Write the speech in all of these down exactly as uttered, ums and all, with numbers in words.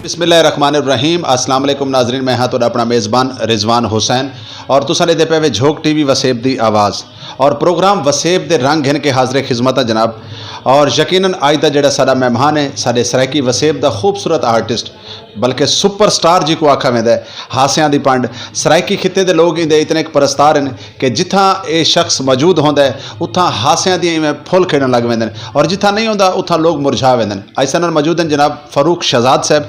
بسم اللہ الرحمن الرحیم۔ السلام علیکم ناظرین، میں ہاں تہاڈا اپنا میزبان رضوان حسین، اور تساں دے پے وے جھوک ٹی وی وسیب دی آواز، اور پروگرام وسیب دے رنگ ہن کے حاضر خدمت ہیں جناب۔ اور یقیناً اج دا جڑا ساڈا مہمان ہے، ساڈے سرائیکی وسیب دا خوبصورت آرٹسٹ، بلکہ سپر سٹار جی کو آکھا ویندا ہے، ہاسیاں دی پنڈ۔ سرائیکی خطے دے لوگ ایندے اتنے ایک پرستار ہیں کہ جتھاں اے شخص موجود ہوندا ہے، اتھاں ہاسیاں دی ایویں پھول کھیڑن لگ ویندے نے، اور جتھاں نہیں ہوندا، اتھاں لوگ مرجھا ویندے نے۔ ایسے نال موجود ہیں جناب فاروق شہزاد صاحب،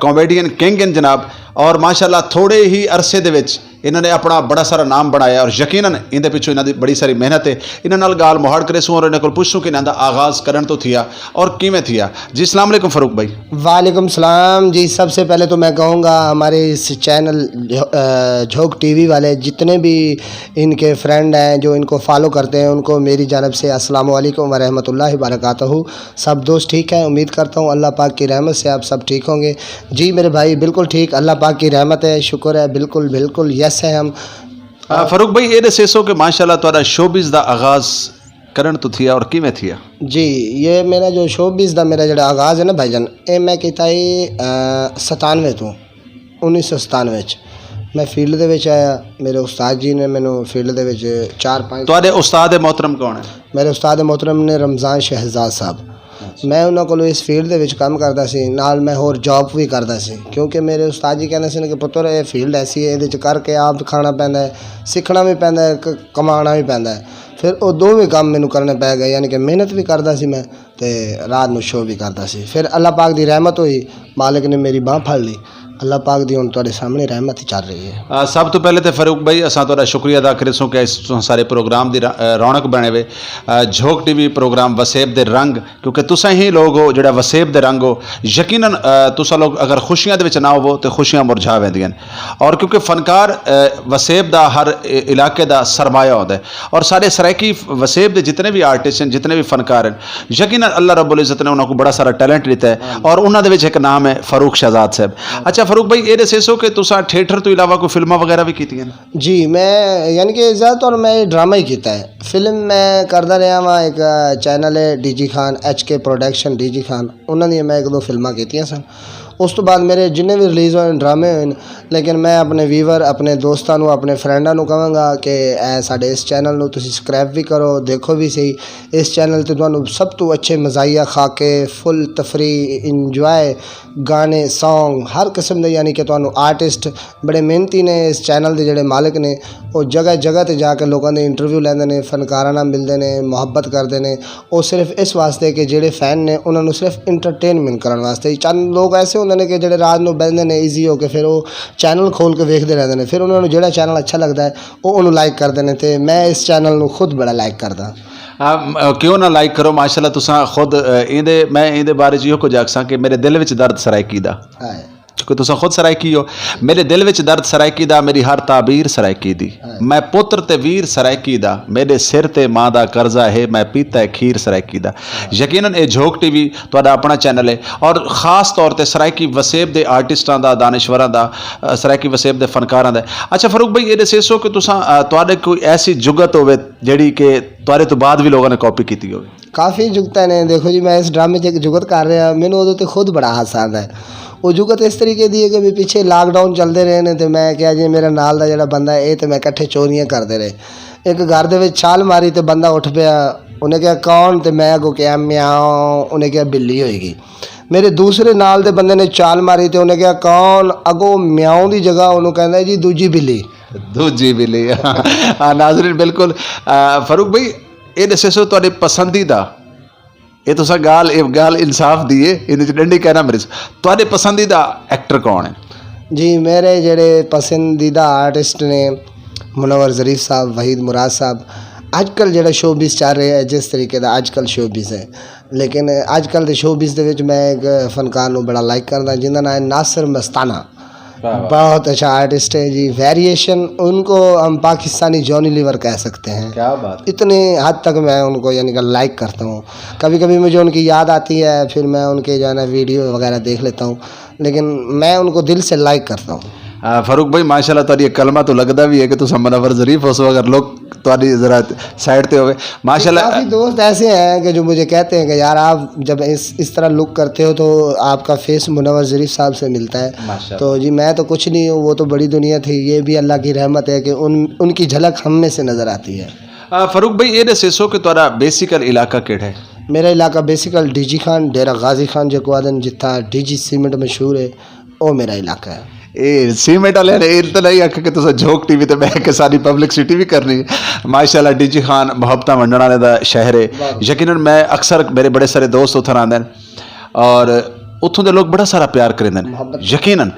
کامیڈین کنگ ہیں جناب، اور ماشاءاللہ تھوڑے ہی عرصے دے وچ انہاں نے اپنا بڑا سارا نام بنایا، اور یقیناً ان دے پچھوں انہاں دی بڑی ساری محنت ہے۔ انہاں نال گال مہاڑ کرے سوں اور انہاں کول پوچھوں کہ انہاں دا آغاز کرن تو تھیا اور کیویں تھیا۔ جی السلام علیکم فاروق بھائی۔ وعلیکم السلام جی، سب سے پہلے تو میں کہوں گا ہمارے اس چینل، آ، جھوک ٹی وی والے جتنے بھی ان کے فرینڈ ہیں جو ان کو فالو کرتے ہیں، ان کو میری جانب سے السلام علیکم ورحمۃ اللہ وبرکاتہ۔ سب دوست ٹھیک ہیں؟ امید کرتا ہوں اللہ پاک کی رحمت سے آپ سب ٹھیک ہوں گے۔ جی میرے بھائی، بالکل ٹھیک، اللہ پاک کی رحمت ہے، شکر ہے، بالکل بالکل یس ہے ہم۔ آ، فاروق بھائی، اے دسیسو کہ ماشاءاللہ تہاڈا شوبز دا آغاز کرن تو تھیا اور کیویں تھیا؟ جی، یہ میرا جو شوبز دا میرا جڑا آغاز ہے نا بھائی جان، اے میں کیتا ہے، آ، ستانوے تو، انیس سو ستانوے چ۔ میں فیلڈ دے وچ آیا، میرے استاد جی نے مینوں فیلڈ دے وچ چار پانچ تہاڈے استاد محترم کون ہے؟ میرے استاد محترم نے رمضان شہزاد صاحب۔ میں انہاں کولوں اس فیلڈ دے وچ کم کردا سی، نال میں ہور جاب وی کردا سی، کیونکہ میرے استاد جی کہندے سن کہ پتر، یہ فیلڈ ایسی ہے، ادے وچ کر کے آپ کھانا پیندا ہے، سیکھنا وی پیندا ہے، ک-، کمانا وی پیندا ہے۔ پھر او دوویں کم مینوں کرنے پے گئے، یعنی کہ محنت وی کردا سی میں تے رات نوں شو وی کردا سی۔ پھر اللہ پاک دی رحمت ہوئی، مالک نے میری باہ پھڑ لی۔ اللہ پاک دی ہن تہاڈے سامنے رحمت ہی چل رہی ہے۔ آ، سب تو پہلے تے فاروق بھائی، اساں تہاڈا شکریہ ادا کرے سوں کہ اس تساں سارے پروگرام دی را-، آ، رونق بنے وے۔ آ، جھوک ٹی وی پروگرام وسیب دے رنگ، کیونکہ تساں ہی لوگ ہو جڑا وسیب دے رنگ ہو۔ یقیناً، آ، تساں لوگ اگر خوشیاں دے وچ نہ ہوو تے خوشیاں مرجھا ویندیاں۔ اور کیونکہ فنکار، آ، وسیب دا ہر ع-، علاقے دا سرمایہ ہوندا ہے۔ اور سارے سرائیکی وسیب دے جتنے بھی آرٹسٹ ہیں، جتنے بھی فنکار ہیں، یقیناً اللہ رب العزت نے انہاں کو بڑا سارا ٹیلنٹ دیتا ہے۔ اور انہاں دے وچ ایک نام ہے فاروق شہزاد صاحب۔ اچھا فاروق بھائی، اے دسیسو کہ تساں تھیٹر تو علاوہ کوئی فلماں وغیرہ بھی کیتیاں؟ جی، میں یعنی کہ زیادہ طور میں ڈرامہ ہی کیتا ہے۔ فلم میں کردا رہیا واں، ایک چینل ہے ڈی جی خان، ایچ کے پروڈکشن ڈی جی خان، انہاں دی میں ایک دو فلماں کیتیاں سن۔ اس تو بعد میرے جنہیں بھی ریلیز ہوئے ڈرامے ہوئے، لیکن میں اپنے ویور، اپنے دوستاں نوں، اپنے فرینڈاں نوں کہاں گا کہ اے ساڈے اس چینل نوں تسی سبسکرائب بھی کرو، دیکھو بھی صحیح۔ اس چینل تے تانوں سب تو اچھے مزاحیہ خاکے، فل تفریح، انجوائے، گانے، سانگ، ہر قسم دے، یعنی کہ تانوں آرٹسٹ بڑے محنتی نے اس چینل دے جڑے مالک نے، او جگہ جگہ تے جا کے لوکاں دے انٹرویو لیندے نے، فنکاراں نال ملدے نے، محبت کردے نے۔ او صرف اس واسطے کہ جڑے فین نے انہاں نوں صرف انٹرٹینمنٹ کرن واسطے۔ چند لوگ ایسے ہوندے نے کہ جڑے رات نوں بیندے نے ایزی ہو کے، پھر او چینل کھول کے ویکھدے رہندے نے، پھر انہاں نوں جڑا چینل اچھا لگدا ہے او انہوں لائک کردے نے، تے میں اس چینل نوں خود بڑا لائک کردا۔ آ، م-، کیوں نہ لائک کرو، ماشاءاللہ تساں خود، آ، ایندے، میں ایندے بارے چ ایہو کچھ آکھساں کہ میرے دل وچ درد سرائیکی دا۔ ہائے۔ کیونکہ تساں خود سرائیکی ہو۔ میرے دل وچ درد سرائیکی دا، میری ہر تعبیر سرائیکی دی۔ ہائے۔ میں پتر تے ویر سرائیکی دا، میرے سر تے ماں دا قرضہ ہے، میں پیتا ہے کھیر سرائیکی دا۔ یقیناً اے جھوک ٹی وی تہاڈا اپنا چینل ہے، اور خاص طور تے سرائیکی وسیب دے آرٹسٹاں دا، دانشوراں دا، آ، سرائیکی وسیب دے فنکاراں دا۔ اچھا فاروق بھائی، اے دسیسو کہ تساں، آ، تہاڈے کوئی ایسی جگت ہوے جیڑی کہ تہاڈے تو بعد بھی لوگاں نے کاپی کیتی ہوے؟ کافی جگتاں نے۔ دیکھو جی، میں اس ڈرامے 'چ ایک جگت کر رہا، مینوں اودوں تے خود بڑا ہاسا آندا ہے۔ وہ جگت اس طریقے دی ہے کہ بھی پچھے لاک ڈاؤن چلدے رہے نے، تے میں کہا جی میرے نال دا جڑا بندہ ہے، اے تے میں اکٹھے چوریاں کردے رہے۔ ایک گھر دے وچ چھال ماری تے بندہ اٹھ پیا، انہیں کہا کون؟ تے میں اگوں کہا میاؤں، انہیں کہا بلی ہوئے گی۔ میرے دوسرے نال دے بندے نے چھال ماری تے انہیں کہا کون؟ اگوں میاؤں دی جگہ انہوں کہندا ہے جی دوجی بلی۔ دوجی بلی۔ ہاں، ناظرین، بالکل۔ آ، فاروق بھائی، اے دسیسو تہاڈے پسندیدہ، اے تساں گال، اے گال انصاف دی اے، ایندے وچ ڈنڈی کہنا میرے سے۔ تہاڈے پسندیدہ ایکٹر کون ہے؟ جی، میرے جڑے پسندیدہ آرٹسٹ نے منور ظریف صاحب، وحید مراد صاحب۔ اج کل جڑا شو بیس چل رہا ہے، جس طریقے دا اج کل شو بیس ہے، لیکن اج کل دے شو بیس دے وچ میں ایک فنکار نوں بڑا لائک کردا، جنہاں ناں ہے ناصر مستانہ۔ واہ واہ۔ بہت اچھا آرٹسٹ ہے جی، ویریشن، ان کو ہم پاکستانی جونی لیور کہہ سکتے ہیں۔ کیا بات ہے۔ اتنے حد تک میں ان کو یعنی کہ لائک کرتا ہوں۔ کبھی کبھی مجھے ان کی یاد آتی ہے، پھر میں ان کے جو ہے نا ویڈیو وغیرہ دیکھ لیتا ہوں، لیکن میں ان کو دل سے لائک کرتا ہوں۔ آ، فاروق بھائی، ماشاءاللہ، تہاڈی ایک کلمہ تو لگدا بھی ہے کہ تساں منور ظریف ہو سو، اگر لوگ تہاڈی ذرا سائیڈ تے ہوئے۔ ماشاءاللہ۔ کافی دوست ایسے ہیں کہ جو مجھے کہتے ہیں کہ یار، آپ جب اس اس طرح لک کرتے ہو تو آپ کا فیس منور ظریف صاحب سے ملتا ہے۔ ماشاءاللہ۔ تو جی، میں تو کچھ نہیں ہوں، وہ تو بڑی دنیا تھی۔ یہ بھی اللہ کی رحمت ہے کہ ان ان کی جھلک ہم میں سے نظر آتی ہے۔ آ، فاروق بھائی، یہ دسے سو کہ تہاڈا بیسیکل علاقہ کیڑا ہے؟ میرا علاقہ بیسیکل ڈی جی خان، ڈیرہ غازی خان، جو کو آدن جتھا ڈی جی سیمنٹ مشہور ہے، وہ میرا علاقہ ہے۔ اے سیمنٹ والے نے اے تے نہیں آکھیا کہ تساں جھوک ٹی وی تے بیٹھ کے ساری پبلسٹی بھی کرنی ہے۔ ماشاءاللہ، ڈی جی خان محبتاں ونڈن والے دا شہر ہے۔ یقیناً میں اکثر، میرے بڑے سارے دوست اتھاں آندے نے اور اتھوں دے لوگ بڑا سارا پیار کریندے نے۔ یقیناً۔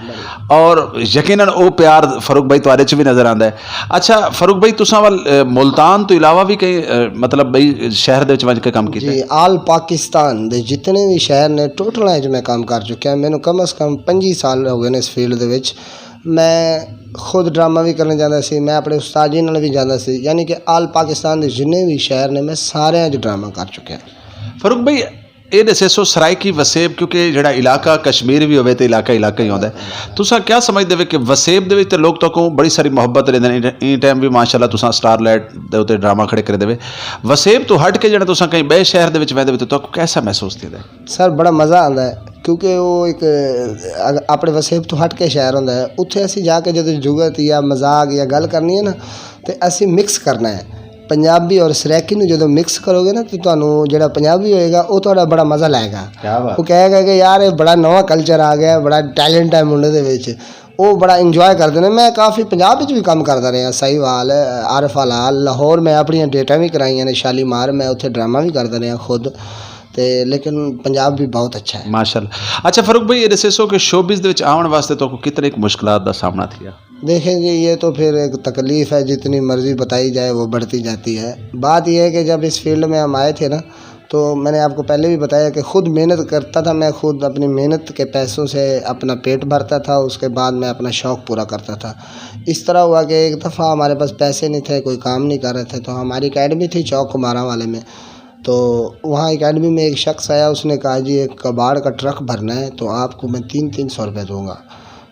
اور یقیناً او پیار فاروق بھائی تہاڈے چ بھی نظر آندا ہے۔ اچھا فاروق بھائی، تساں ول، اے، ملتان تو علاوہ بھی کئی، اے، مطلب بھائی شہر دے وچ ونج کے کام کیتا ہے؟ جی، آل پاکستان دے جتنے بھی شہر نے، ٹوٹل وچ میں کام کر چکیا۔ مینوں کم از کم پنجی سال ہو گئے نے اس فیلڈ دے وچ۔ میں خود ڈرامہ بھی کرنے جاندا سی، میں اپنے استاد جی نال بھی جاندا سی، یعنی کہ آل پاکستان دے جتنے بھی شہر نے، میں سارے وچ ڈرامہ کر چکیا۔ فاروق بھائی، اے دسے سو سرائیکی وسیب، کیونکہ جڑا علاقہ کشمیر بھی ہوئے تے علاقہ علاقہ ہی ہوندا ہے، تساں کیا سمجھدے ہو کہ وسیب دے وچ تے لوگ تو کو بڑی ساری محبت لیندے نے؟ این ٹائم بھی ماشاءاللہ تساں سٹار لائٹ دے اُتے ڈرامہ کھڑے کریندے وے۔ وسیب تو ہٹ کے جڑا تساں کہیں بے شہر دے وچ ویندے وے تے تہاکوں کیسا محسوس تھیندا ہے؟ سر، بڑا مزہ آندا ہے، کیونکہ وہ ایک، اگ-، اپنے وسیب تو ہٹ کے شہر ہوندا ہے۔ اتھے اسی جا کے جدوں جگت یا مذاق یا گل کرنی ہے نا، تے اسی مکس کرنا ہے۔ پنجابی اور سرائیکی نوں جدوں مکس کرو گے نا، تے تہانوں جڑا پنجابی ہوئے گا، او تہاڈا بڑا مزہ لائے گا۔ کیا بات۔ وہ کہے گا کہ یار، یہ بڑا نواں کلچر آ گیا، بڑا ٹیلنٹ ہے منڈے دے وچ۔ وہ بڑا انجوائے کردے نے۔ میں کافی پنجاب وچ بھی کم کردا رہیا، ساہیوال، عارف حلال، لاہور، میں اپنیاں ڈیٹاں بھی کرائیاں نے، شالیمار، میں اتھے ڈرامہ بھی کردا رہیا خود۔ تے لیکن پنجاب بھی بہت اچھا ہے۔ ماشاءاللہ۔ اچھا فاروق بھائی، یہ دسے سو کہ شوبز دے وچ آون واسطے تہاکوں کتنے ایک مشکلات دا سامنا تھیا؟ دیکھیں جی، یہ تو پھر ایک تکلیف ہے، جتنی مرضی بتائی جائے وہ بڑھتی جاتی ہے۔ بات یہ ہے کہ جب اس فیلڈ میں ہم آئے تھے نا، تو میں نے آپ کو پہلے بھی بتایا کہ خود محنت کرتا تھا، میں خود اپنی محنت کے پیسوں سے اپنا پیٹ بھرتا تھا، اس کے بعد میں اپنا شوق پورا کرتا تھا۔ اس طرح ہوا کہ ایک دفعہ ہمارے پاس پیسے نہیں تھے، کوئی کام نہیں کر رہے تھے، تو ہماری اکیڈمی تھی چوک کمارا والے میں۔ تو وہاں اکیڈمی میں ایک شخص آیا، اس نے کہا، "جی، ایک کباڑ کا ٹرک بھرنا ہے، تو آپ کو میں تین تین سو روپے دوں گا۔"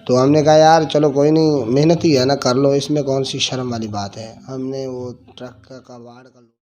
تو ہم نے کہا، "یار، چلو کوئی نہیں، محنت ہی ہے نا، کر لو، اس میں کون سی شرم والی بات ہے۔" ہم نے وہ ٹرک کا کباڑ کا